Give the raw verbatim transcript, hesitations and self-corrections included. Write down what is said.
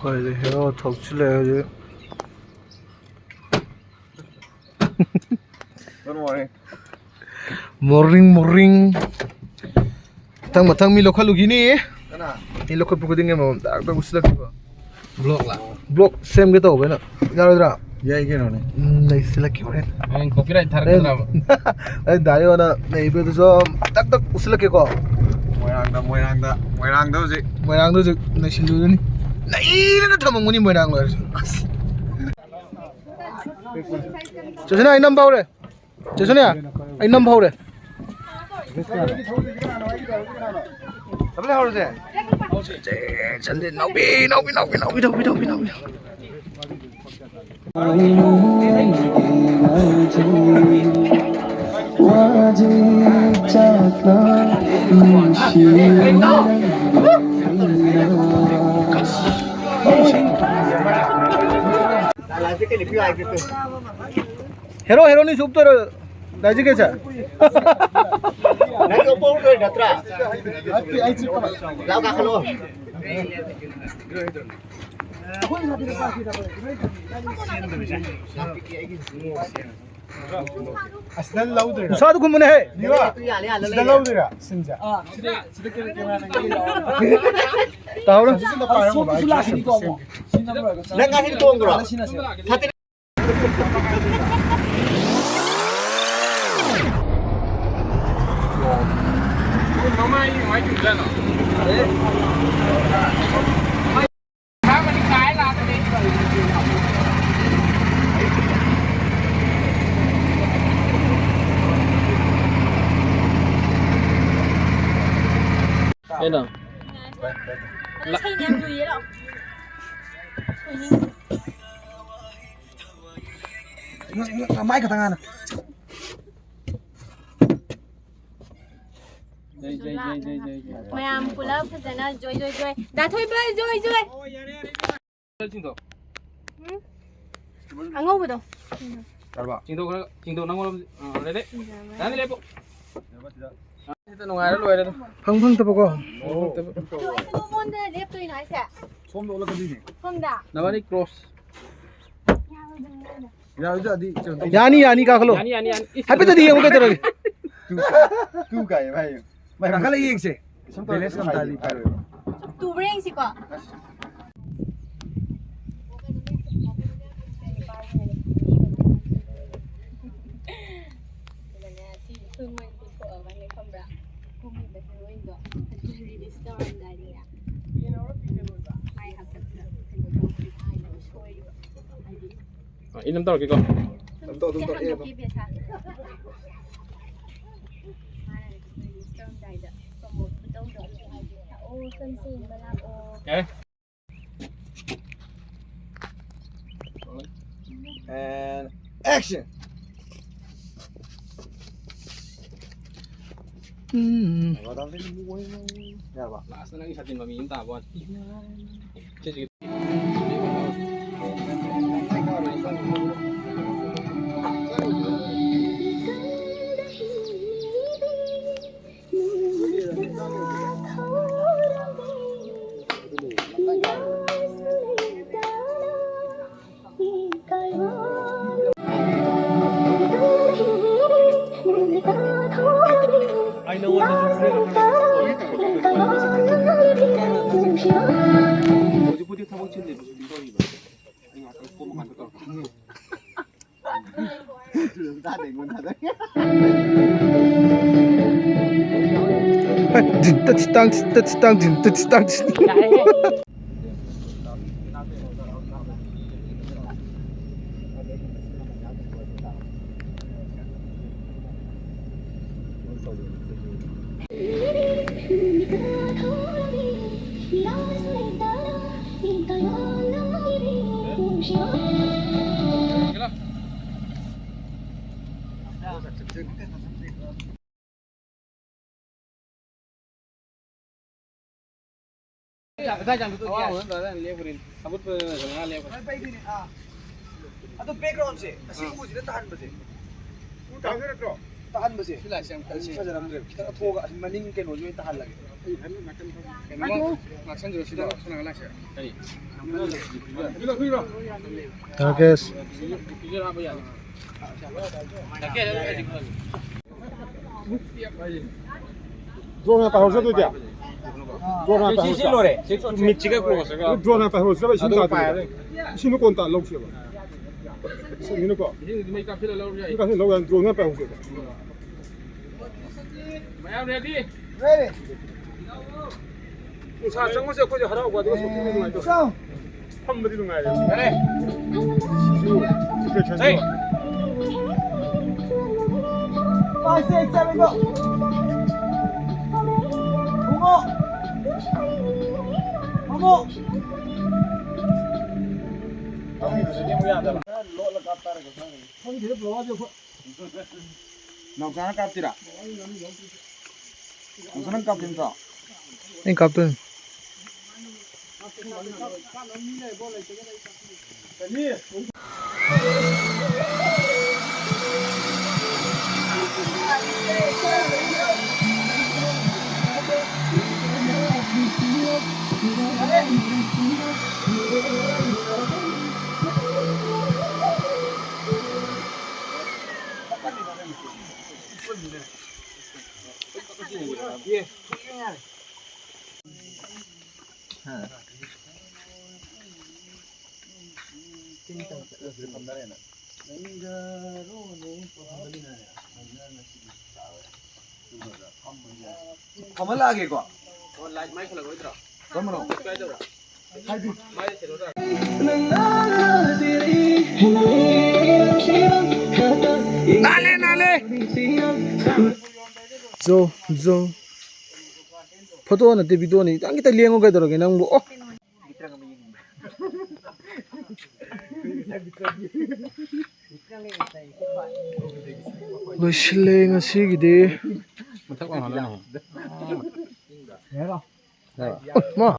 ꯍꯧꯖꯤꯛ ꯍꯦꯔꯣ ꯊꯣꯛꯆꯤꯜꯂꯛꯑꯦ ꯍꯧꯖꯤꯛ꯫ Good morning. Morning, morning. ꯃꯊꯪ ꯃꯊꯪ ꯃꯤ ꯂꯧꯈꯠꯂꯨꯈꯤꯅꯤ꯫ ꯀꯅꯥ? ꯃꯤ ꯂꯧꯈꯠꯄ ꯈꯨꯗꯤꯡꯒꯤ ꯑꯃꯃꯝ ꯇꯥꯛ ꯇꯥꯛ ꯎꯁꯤꯜꯂꯛꯈꯤꯕ꯫ Vlog ꯂꯥ? Vlog ꯁꯦꯝꯒꯦ ꯇꯧꯕ ꯑꯩꯅ꯫ ꯌꯥꯔꯣꯏꯗ꯭ꯔꯥ? ꯌꯥꯏ ꯀꯩꯅꯣꯅꯦ꯫ ꯎꯝ, ꯅꯩꯁꯤꯜꯂꯛꯀꯦ ꯍꯣꯔꯦꯟ꯫ ꯍꯌꯦꯡ copyright ꯊꯥꯔꯛꯀꯗ꯭ꯔꯕ? ꯑꯩ ꯗꯥꯏꯔꯦꯛ ꯑꯣꯏꯅ ꯅꯩꯕꯗꯨꯁꯨ ꯇꯛ ꯇꯛ ꯎꯁꯤꯜꯂꯛꯀꯦꯀꯣ꯫ ꯃꯣꯏꯔꯥꯡꯗ, ꯃꯣꯏꯔꯥꯡꯗ, ꯃꯣꯏꯔꯥꯡꯗ ꯍꯧꯖꯤꯛ꯫ ꯃꯣꯏꯔꯥꯡꯗ ꯍꯧꯖꯤꯛ ꯅꯩꯁꯤꯜꯂꯨꯔꯅꯤ꯫ ꯅꯩꯔꯒ ꯊꯝꯃꯝꯒꯅꯤ ꯃꯣꯏꯔꯥꯡ ꯂꯣꯏꯔꯁꯨ꯫ ꯆꯦ ꯁꯣꯅꯤꯌꯥ, ꯑꯩ ꯅꯝꯕ ꯍꯧꯔꯦ꯫ ꯆꯦ ꯁꯣꯅꯤꯌꯥ, ꯑꯩ ꯅꯝꯕ ꯍꯧꯔꯦ꯫ ꯆꯦ, ꯆꯟꯗꯦ, ꯅꯥꯎꯕꯤ, ꯅꯥꯎꯕꯤ, ꯅꯥꯎꯕꯤ꯫ ꯍꯦꯔꯣ, ꯍꯦꯔꯣꯅꯤ ꯁꯨꯞꯇꯣꯏꯔꯣ? ꯂꯥꯏꯖꯤꯛ ꯀꯩꯁꯦ? ꯅꯪꯒꯤ ꯑꯣꯄꯣ ꯎꯠꯂꯣꯏ ꯅꯠꯇ꯭ꯔꯥ? ꯂꯥꯎ ꯀꯥꯈꯠꯂꯣ꯫ ꯑꯁꯤꯗ ꯂꯧꯗꯣꯏꯔꯥ? ꯎꯁꯥꯗ ꯈꯨꯝꯕꯅꯦꯍꯦ꯫ ꯅꯤꯕꯥ, ꯌꯥꯜꯂꯦ, ꯌꯥꯜꯂꯦ, ꯑꯁꯤꯗ ꯂꯩꯔꯦ꯫ ꯂꯧꯗꯣꯏꯔꯥ? ꯁꯤꯝꯁꯦ? ꯑꯥ, ꯁꯤꯗ, ꯁꯤꯗ ꯀꯦꯃꯦꯔꯥ ꯅꯪꯒꯤ ꯇꯥꯍꯧꯔꯣ꯫ ꯑꯁꯤꯗ ꯄꯥꯏꯔꯝꯃꯣ, ꯁꯣꯝꯗꯁꯨ ꯑꯩ ꯂꯥꯛꯈꯤꯅꯤꯀꯣ ꯑꯃꯨꯛ꯫ ꯁꯤꯖꯤꯟꯅꯕ ꯂꯣꯏꯔꯒ ꯅꯪ ꯉꯁꯤꯗꯤ ꯇꯣꯡꯕ꯭ꯔꯣ? ꯁꯤꯟꯅꯁꯦ꯫ ꯃꯃꯥꯏ ꯀꯃꯥꯏ ꯇꯧꯖꯥꯠꯅꯣ? ꯀꯩꯅꯣ? ꯑꯗꯨ ꯏꯁꯩꯅꯦ ꯌꯥꯝ ꯂꯨꯏꯌꯦ ꯂꯥꯎ꯫ ꯃꯥꯏ ꯈꯛꯇꯪ ꯍꯥꯟꯅ꯫ ꯃꯌꯥꯝ ꯄꯨꯂꯞ ꯐꯖꯅ ꯖꯣꯏ ꯖꯣꯏ ꯖꯣꯏ꯫ ꯗꯥ ꯊꯣꯏꯕ ꯖꯣꯏ ꯖꯣꯏ꯫ ꯆꯤꯡꯊꯣꯛ꯫ ꯎꯝ? ꯑꯉꯧꯕꯗꯣ꯫ ꯆꯤꯡꯊꯣꯛ ꯈꯔ, ꯆꯤꯡꯊꯣꯛ ꯅꯪꯉꯣꯟꯗ, ꯑ, ꯂꯩꯔꯦ꯫ ꯅꯪ ꯂꯦꯞꯄꯨ꯫ ꯍꯦꯛꯇ ꯅꯨꯡꯉꯥꯏꯔ ꯂꯣꯏꯔꯦꯗ꯫ ꯐꯪ ꯐꯪꯗꯕꯀꯣ꯫ ꯑꯗꯣ ꯑꯩꯅ ꯃꯉꯣꯟꯗ ꯂꯦꯞꯇꯣꯏꯅꯣ ꯍꯥꯏꯁꯦ? ꯐꯣꯝꯗ ꯑꯣꯜꯂꯛꯀꯗꯣꯏꯅꯦ꯫ ꯐꯣꯝꯗ? ꯅꯕꯥꯅꯤ ꯀ꯭ꯔꯣꯁ꯫ ꯌꯥꯔꯣꯏꯗꯕꯅꯤ꯫ ꯌꯥꯔꯣꯏꯗ, ꯑꯗꯤ ꯀꯩꯅꯣ ꯇꯧ-, ꯌꯥꯅꯤ, ꯌꯥꯅꯤ, ꯀꯥꯈꯠꯂꯣ꯫ ꯌꯥꯅꯤ, ꯌꯥꯅꯤ, ꯌꯥꯅꯤ꯫ ꯏꯁ꯫ ꯍꯥꯏꯐꯦꯠꯇꯗꯤ ꯌꯦꯡꯉꯨ ꯀꯩꯗꯧꯔꯒꯦ? ꯇꯨ ꯀꯥꯏ, ꯇꯨ ꯀꯥꯏ, ꯚꯥꯏ꯫ ꯚꯥꯏ, ꯀꯥꯈꯠꯂ ꯌꯦꯡꯁꯦ꯫ ꯀꯩꯁꯨꯝ ꯇꯧꯔꯣꯏ, ꯕꯦꯂꯦꯟꯁ ꯀꯩꯁꯨꯝ ꯉꯝꯇꯥꯔꯗꯤ ꯀꯥꯏꯗꯦ꯫ ꯐꯔꯣꯏ꯫ ꯇꯨꯕ꯭ꯔꯥ ꯌꯦꯡꯁꯤꯀꯣ꯫ ꯑꯁ꯫ ꯑꯗꯨꯒꯅꯦ, ꯁꯤ ꯐꯤꯂꯝ ꯑꯣꯏꯅ ꯄꯨꯊꯣꯛꯑꯕꯅꯦ, ꯈꯪꯕ꯭ꯔꯥ? ꯀꯨꯝꯃꯤꯕ ꯍꯦꯔꯣꯏꯟꯗꯣ ꯑꯗꯨ ꯔꯤꯂꯤꯁ ꯇꯧꯔꯝꯗꯥꯏꯗꯅꯦ, ꯃꯥꯏ ꯍꯥꯛꯇꯛꯇ ꯀꯩꯅꯣ ꯇꯧꯈ꯭ꯔꯤꯕ ꯍꯥꯏꯅ ꯁꯣꯏꯔꯤꯕ꯫ ꯍꯥꯏꯗꯤ ꯑ, ꯑꯩ ꯑꯗꯨꯝ ꯇꯧꯔꯛꯀꯦꯀꯣ꯫ ꯑꯗꯨꯝ ꯇꯧ, ꯑꯗꯨꯝ ꯇꯧ, ꯑꯦ, ꯑꯗꯨꯝ꯫ ꯍꯥꯡꯗꯣꯛꯀꯦ, ꯕꯦꯁꯥ꯫ ꯃꯥꯅ ꯔꯤꯂꯤꯁ ꯇꯧꯔꯝꯗꯥꯏꯗ ꯄ꯭ꯔꯣꯃꯣꯠ ꯈꯨꯇꯧꯗꯣ ꯑꯗꯨ ꯍꯥꯏꯗꯤ, "ꯂꯥꯛꯑꯣ, ꯐꯤꯂꯝꯁꯦ ꯌꯦꯡꯕ ꯂꯥꯛꯑꯣ"꯫ ꯌꯥꯔꯦ꯫ And action! ꯎꯝ꯫ ꯌꯥꯔꯕ? ꯂꯥꯁꯇ ꯅꯪꯒꯤ ꯁꯥꯇꯤꯟ ꯃꯃꯤ ꯑꯃ ꯇꯥꯕ ꯋꯥꯅꯤ꯫ ꯁꯤꯁꯤ꯫ ꯑꯩ ꯅꯉꯣꯟꯗꯁꯨ ꯐꯨꯔꯤꯠ ꯑꯃ ꯂꯩꯔꯛꯀꯦ꯫ ꯍꯧꯖꯤꯛꯄꯨꯗꯤ ꯊꯕꯛ ꯆꯤꯜꯂꯤꯕ, ꯁꯨꯇꯤ ꯇꯧꯔꯤꯕ꯫ ꯑꯩ ꯉꯥꯛꯇꯪ ꯀꯣꯝꯃꯀꯥꯟꯗ ꯇꯧꯔꯛꯀꯦ꯫ ꯑꯗꯥꯏ ꯆꯪꯕꯗꯣ ꯑꯋꯥꯡꯕꯗ ꯂꯦꯞꯈ꯭ꯔꯦ꯫ ꯁꯃꯨꯗ꯭ꯔꯗ ꯉꯥ ꯂꯦꯞꯈ꯭ꯔꯦ꯫ ꯑꯗꯣ background ꯁꯦ ꯑꯁꯤ ꯎꯁꯤꯗ ꯇꯥꯍꯟꯕꯁꯦ꯫ ꯎ ꯇꯥꯕ ꯅꯠꯇ꯭ꯔꯣ? ꯇꯥꯍꯟꯕꯁꯦ ꯁꯤ ꯂꯥꯏꯁꯦ ꯌꯥꯝ ꯀꯜꯂꯤ꯫ ꯐꯖꯔꯝꯗ꯭ꯔꯦ꯫ ꯈꯤꯇꯪ ꯊꯣꯛꯑꯒ ꯃꯅꯤꯡ ꯀꯩꯅꯣꯁꯦ ꯑꯣꯏꯅ ꯇꯥꯍꯜꯂꯒꯦ꯫ ꯀꯩꯅꯣ ꯉꯥꯛꯁꯟꯁꯤꯔꯣ ꯁꯤꯗ ꯁꯣꯝ ꯅꯥꯀꯟ ꯂꯥꯏꯁꯦ꯫ ꯀꯔꯤ? ꯔꯥꯀꯦꯁ꯫ ꯄꯤꯖꯔ ꯍꯥꯞꯄ ꯌꯥꯅꯤ꯫ ꯔꯥꯀꯦꯁ ꯑꯗꯨꯝ ꯍꯧꯖꯤꯛ ꯐꯪꯉꯤ꯫ ꯗ꯭ꯔꯣꯟ ꯍꯥꯟꯅ ꯄꯥꯏꯍꯧꯁꯦ ꯑꯗꯨꯗꯤ꯫ ꯗ꯭ꯔꯣꯟ ꯍꯥꯟꯅ ꯁꯤ, ꯁꯤ ꯄꯥꯏꯍꯧꯁꯦ꯫ ꯂꯣꯏꯔꯦ꯫ ꯁꯤ ꯃꯤꯠꯁꯤꯒ ꯀ꯭ꯂꯣꯁꯀ꯫ ꯗ꯭ꯔꯣꯟ ꯍꯥꯟꯅ ꯄꯥꯏꯍꯧꯁꯦ꯫ ꯏꯁꯤꯡ ꯑꯗꯨꯒ ꯇꯥꯗꯣꯏꯅꯦ꯫ ꯄꯥꯏꯔꯦ꯫ ꯏꯁꯤꯡꯗꯣ ꯀꯣꯟ ꯇꯥ ꯂꯧꯁꯦꯕ꯫ ꯏꯁꯤꯡꯅꯤꯅꯀꯣ꯫ ꯏꯁꯤꯡꯗꯨꯗꯤ ꯃꯩ ꯀꯥꯞꯁꯤꯜꯂ ꯂꯧꯔꯁꯨ ꯌꯥꯏ꯫ ꯃꯩ ꯀꯥꯞꯁꯤꯜꯂ ꯂꯧ ꯌꯥꯏ꯫ ꯗ꯭ꯔꯣꯟ ꯍꯥꯟꯅ ꯄꯥꯏꯍꯧꯁꯦꯕ꯫ ꯃꯌꯥꯝ ꯔꯦꯗꯤ? ꯔꯦꯗꯤ꯫ ꯅꯨꯡꯁꯥ ꯆꯪꯕꯁꯦ ꯑꯩꯈꯣꯏꯁꯨ ꯍꯔꯥꯎꯕ, ꯑꯗꯨꯒ ꯁꯣꯛꯄꯗꯤ ꯅꯨꯡꯉꯥꯏꯇꯕ꯫ ꯆꯥꯎ꯫ ꯐꯝꯕꯗꯤ ꯅꯨꯡꯉꯥꯏꯔꯦ꯫ ꯌꯥꯔꯦ꯫ ꯁꯤꯁꯨ ꯏꯟꯐꯦꯛꯁꯟ ꯍꯦ꯫ ꯊꯣꯛꯑꯦ꯫ Five, six, seven, go. ꯈꯨꯝꯃꯣ꯫ ꯈꯨꯝꯃꯣ꯫ ꯈꯪꯗꯦꯗ, ꯄ꯭ꯂꯣꯋꯥꯁꯦ ꯑꯩꯈꯣꯏ꯫ ꯅꯥꯎꯆꯥꯅ ꯀꯥꯞꯇꯣꯏꯔꯥ? ꯅꯥꯎꯆꯥ ꯅꯪ ꯀꯥꯞꯇꯣꯏ ꯅꯠꯇ꯭ꯔꯣ? ꯑꯩ ꯀꯥꯞꯇꯣꯏꯅꯤ꯫ ꯐꯝꯍꯜꯂꯛꯑꯒꯦꯀꯣ꯫ ꯀꯔꯝꯕꯅꯣ? ꯅꯥꯜꯂꯦ, ꯅꯥꯜꯂꯦ꯫ ꯖꯣ, ꯖꯣ꯫ ꯐꯣꯇꯣ ꯅꯠꯇꯦ, ꯚꯤꯗꯤꯑꯣꯅꯤ꯫ ꯈꯤꯇꯪ, ꯈꯤꯇꯪ ꯂꯦꯡꯉꯨ ꯀꯩꯗꯧꯔꯒꯦ ꯅꯪꯕꯨ? ꯑꯣ꯫ ꯂꯣꯏꯁꯤꯜꯂꯦ ꯉꯁꯤꯒꯤꯗꯤ꯫ ꯃꯊꯛ ꯋꯥꯡꯍꯜꯂꯣ ꯅꯪ꯫ ꯎ, ꯃꯥ꯫